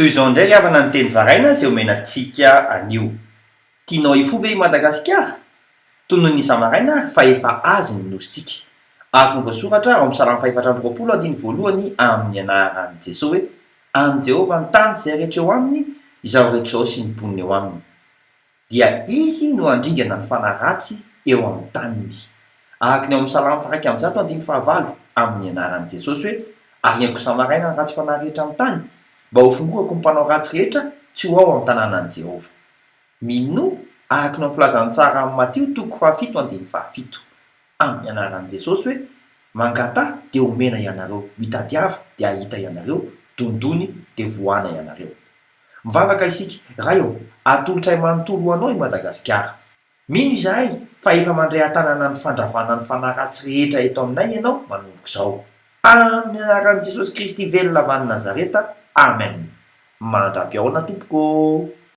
Toy izao indray ry havana ny teny zaraina izay omena antsika anio. Tianao hifoha ve i Madagasikara? Tonony isa-maraina ary fa efa azy ny nosintsika. Araka ny voasoratra ao amin'ny Salamo fahefatra amby 20 andininy voalohany amin'ny anaran'i Jesoa hoe, An'i Jehovah ny tany sy izay rehetra eo aminy, izao rehetra izao sy ny mponina eo aminy. Dia Izy no handringana ny fanahy ratsy eo amin'ny taniny. Araka ny ao amin'ny Salamo faha-101 andininy fahavalo amin'ny anaran'i Jesosy hoe, Ariako isa-maraina ny ratsy fanahy rehetra amin'ny tany, mba hofongorako ny mpanao ratsy rehetra tsy ho ao amin'ny tanànan'i Jehovah. Minoa, araka ny ao amin'ny Filazantsara amin'i Matio toko fahafito andininy fahafito, amin'ny anaran'i Jesosy hoe, Mangataha dia homena ianareo, mitadiava dia hahita ianareo, dondony dia vohana ianareo. Mivavaka isika, Ray ô, atolotray manontolo ho Anao i Madagasikara. Mino izahay fa efa mandray an-tanana ny fandravana ny fanahy ratsy rehetra eto aminay Ianao manomboka izao. Amin'ny anaran'i Jesosy Kristy velona avy any Nazareta, Amen. Mandra-pihaona tompoko ô!